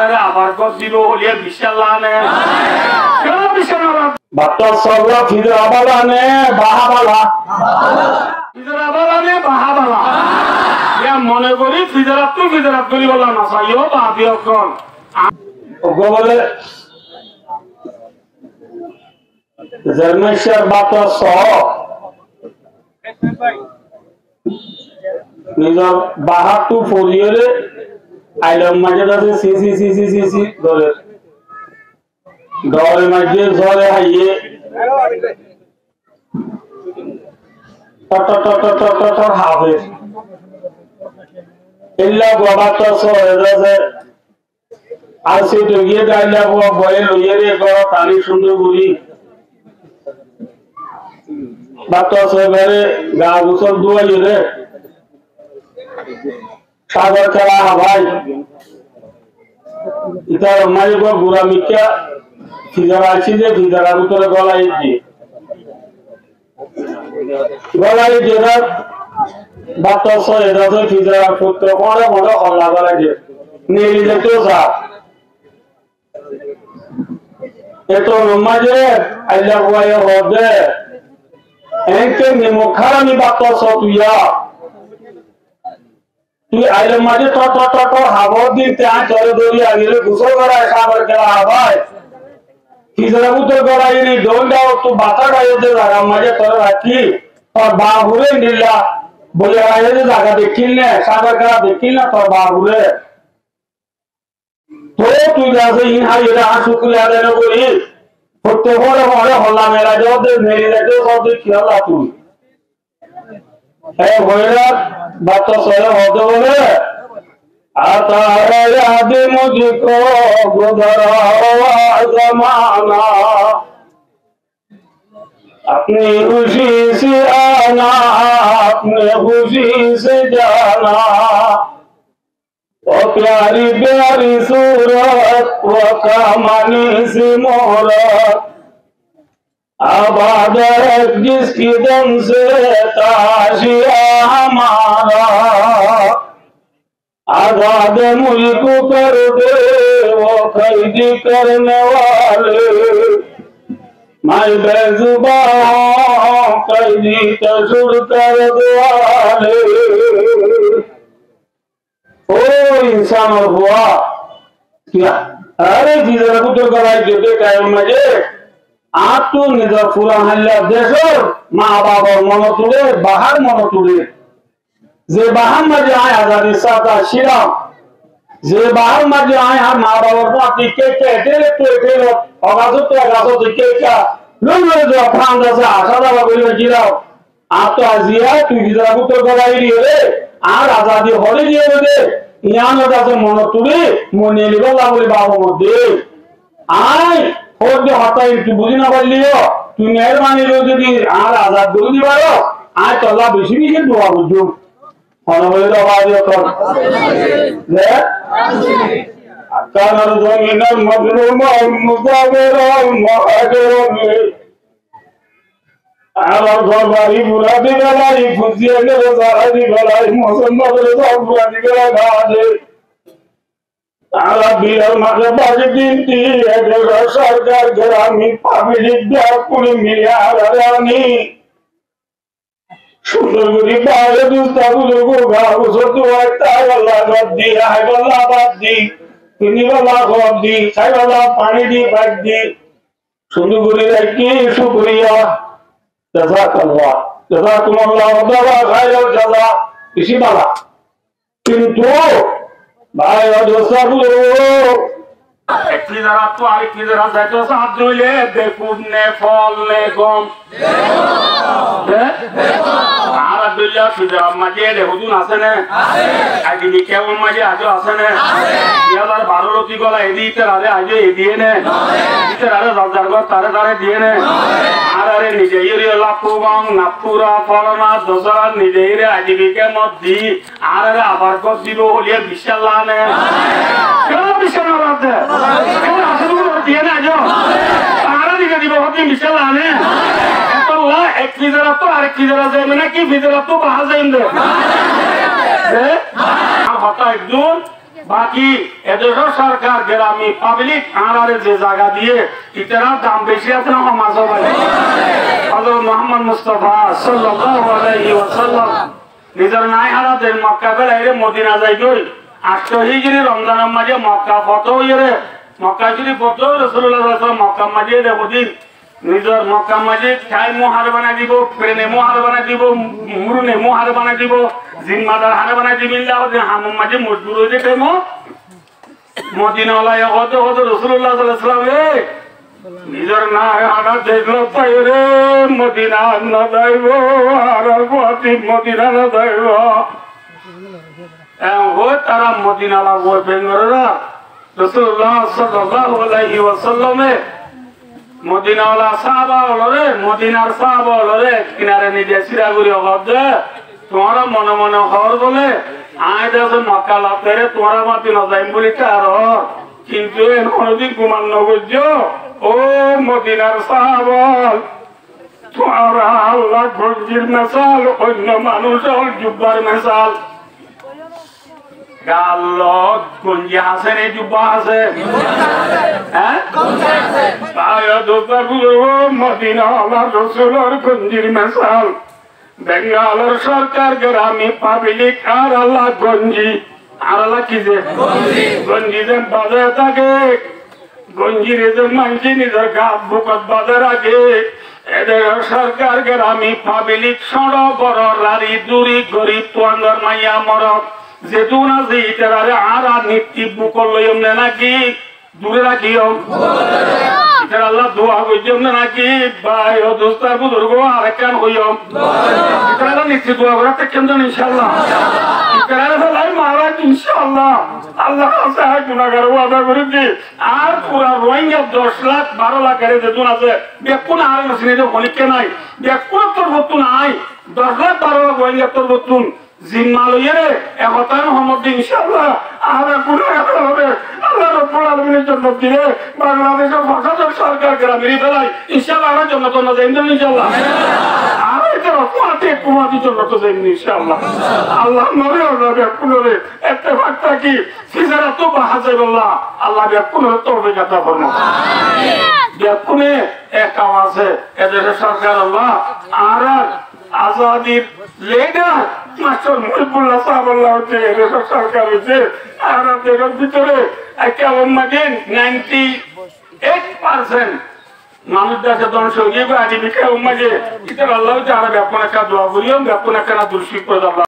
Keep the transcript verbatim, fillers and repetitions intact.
Abar gór dibo buli biccác lage né? Kiyólla biccác no lage? Bátor sólla fizora bála né baha bála? Fizora bála né baha bála? Yián mone gorí fizorattú fizorat goríbolla no saiyó, baafi ókkol. Uggwá bóle, Zermaicár bátor só nizor baháttú foriyóre ailor maze dase si si si si si si gorer. Dore maze zore háiye. Tor tor tor tor tor tor háfer. Illa gua bátor só e dase Ar se dóiye de ailla fua boye loiyóre górot aní cúndor gorí. Bátor só ibáre gaa gusól duwaiyóre. Cágor kéla habái. Ítar maze uggwá gura mikká fizora accíl de, fizorar bútore gólai diye. Gólai diyé de, bátor só e dase fizora fottí kóñre kóñre holla gólai diyé. Neli zaito sá. Eto nommaze ailla fuaye hoódde, enke nimok hárami bátor só tui ya. Tui ailor maze tor tor tor tor habor dinte añí tore dóri anile gusól gorai, cágor kéla habái. Fizorar bútore gólai ni dóinda tui bata háiye de zagar maze tore rakí. Tor bafore endilla boli háiye de zaga dekíl né, cágor kéla dekíl né tor bafore. Tóu tui de asé, iín háiye de añár cúkuriya adai no gorí. Fottí hóre hóre holla melai de, óde neli zaito sóde kiyólla tui. Hé hoilar bátor sóye hoódde bóle, "عطا یاد مجھ کو گزرا ہوا زمانہ، اپنی خوشی سے آنا، اپنی خوشی سے جانا۔" وہ پیاری پیاری صورت، وہ کامانی سی مورت، آباد ہے جس کے دم سے تھا حاشیہ ہمارا۔ آزاد ملک کر دے وہ قیدی کرنے والے، میں بے زباں ہوں قیدی کے سر درد والے۔ Ó insánor fua, kiyá? Aré, fizorar bútore gólai diyé de taimor maze, añáttu nizor furan háilla decór ma bafor monot uçé, bahár monot uçé. Ze bahár maze añí azadir sáte accílam, ze bahár maze añí añár ma bafor fúañti ekká ekká, e théle tú e théle, e gasóttu e gasót ekká ekká, lói lói zuwa fán asé, acá zaba gorí faijjílam. Añáttu aziya tui fizorar bútore gólai diyóre, añár azadi hoçé diyóre de, yián or asé monot uçé, mone nibálla buli bafo modde. Añí hoódde hotá tui buzí no failleyó, tui meherbani gorí zodi añáre azad gorí di faro, añí tolla beci beci dua goijjum. Hone boli de bái ókkol? Ze? أكان زميلا مظلوما مصابرا مهاجرا. Añárar gór bari fura di félai, fuain ókkol zara di félai, musolman ókkol zara fura di félai, bade. Añára bilor maze bari din di, e decór sorkar, gramín pablik, bekkúne mili añárare aní cúndor gorí baáre dustó buzurgó, gua gusól duwai, táibolla bad di, háibolla bad di, finibolla bad di, háibolla faní di, bad di. Cúndor gorí raikí, cúkuriya. Jazakallah. Jazakumullahu khairal jaza. Beci bála. Kintu, bái, ó dustó buzurgó, ek fizorattú arek fizorat zaito sá de óile, bekuf ne, fol ne, gom. Hé? Añárar dóilla fizorar maze ede hodún asé né? Asé. Aidini kemfor maze aijjó asé né? Asé. Dui házar baró lóti gola edi ítarare aijjó ediye né? Ítarare zar zar gór tare tare diye né? Añárare nizaiyóre Lappugong, Nappura, Folona, Dosora nizaiyóre aidini kemfot di, añárare abar gór dibo buli biccác lage né? Kiyólla biccác no lage? Kiyólla asé buli diye né aijjó? Añára dibo dibo hoddin biccác lage né? Etolla ek fizorattú arek fizorat zaiyum né ki fizorattú bahár zaiyum de? Hé? Añár hotá ekdum Baki e decór sorkar, gerami pablik, añárare ze zaga diyé, ítarar dam beci asé né hom asé bái? Hozrot Muhammod Mustafa sallallahu alaihi wasallam nizor nai hára dec Mokka felaiyóre Modina zaigói. Añctó hijri Romzanor maze Mokka fotoh óiyore, Mokka Corif fotoh ói Rosulullah sallallahu alaihi wasallam Mokkar maze ede hodin nizor Mokkar maze thaim ó háre banai dibo, plen ó háre banai dibo, murun ó háre banai dibo, zimmadar háre banai dibo, illa hodin hamor maze mojbur ói de thaim ó Modina walaye hoódde, hoódde, Rosulullah sallallahu alaihi wasallam, e, nizor nai hára dec lofáiyore Modina no zaibo, añárar fuati Modina no zaibo. Eén hoi tara Modina wala boi bengorera Rosulullah sallallahu alaihi wasallame Modina wala sáhaba ólore, Modinar sáhaba ólore kinare nide sira gori hoódde, tuáñra mone mone hoór bóle, añí de asé Mokka lofáiyore tuáñrar fuati no zaiyum buli tara hoór. Kintu eén honodin guman no goijjó, ó Modinar sáhaba ól, tuáñra Allar gonjir mesal, oinno manúc ól jubbar mesal. Gallot gonji asé né jubba asé? Hé? Bái o dustó buzurgo, Modina wala Rosulor gonjir mesal. Bengalor sorkar, gerami pablik, añáralla gonji. Añáralla ki ze? Gonji. Gonji ze bazai táke, gonjire ze maincé nizor gat bukot bazai raké, e decór sorkar, gerami pablik, cóñço boro, rari duri, gorib tuandor, maiya morot, zedún asé, ítarare añára nitti bukot loiyum né náki dure rakiyum? Ítaralla dua goijjum né náki? Bái o dustó buzurgo, arekkán hoiyum, ítaralla nitti dua gorát táikkum dé incállah. Ítarare felai marat incállah Allar hañsé añí gunagar wada gorí dí. Ar fura Rohingya doc lak, baró lak, ere zedún asé, bekkún añáre no siné dé, honikka nái, bekkúnor torfóttun añí doc lak, baró lak Rohingyar torfóttun zimma loiyóre e hotá añí hoór dé incállah, añára gunagar ókkole Allah Rabbul Alamin e jonnot dile, Bangladecor fasádor sorkar geramire felai incállah añára jonnot no zaiyum dé incállah. Añára ítarar fuati ekku fuati jonnot zaiyum dé incállah. Allah mari Allah bekkúnore ettefak táki fisarattú bahái zaibálla Allah bekkúnore toufik ata formok. Bekkúne ek awase e decór sorkar Allah añárar azadir lidar mastor Muhibullah sáhebolla óiye, e decór sorkar óiye, añárar decór bútore ekká ummidin ninety eight percent manúc dece dóngco ói giyé, adi bikká ummide, ítaralla óiye, añára bekkún ekká dua goijjum, bekkún ekkána durud corif fori Allah.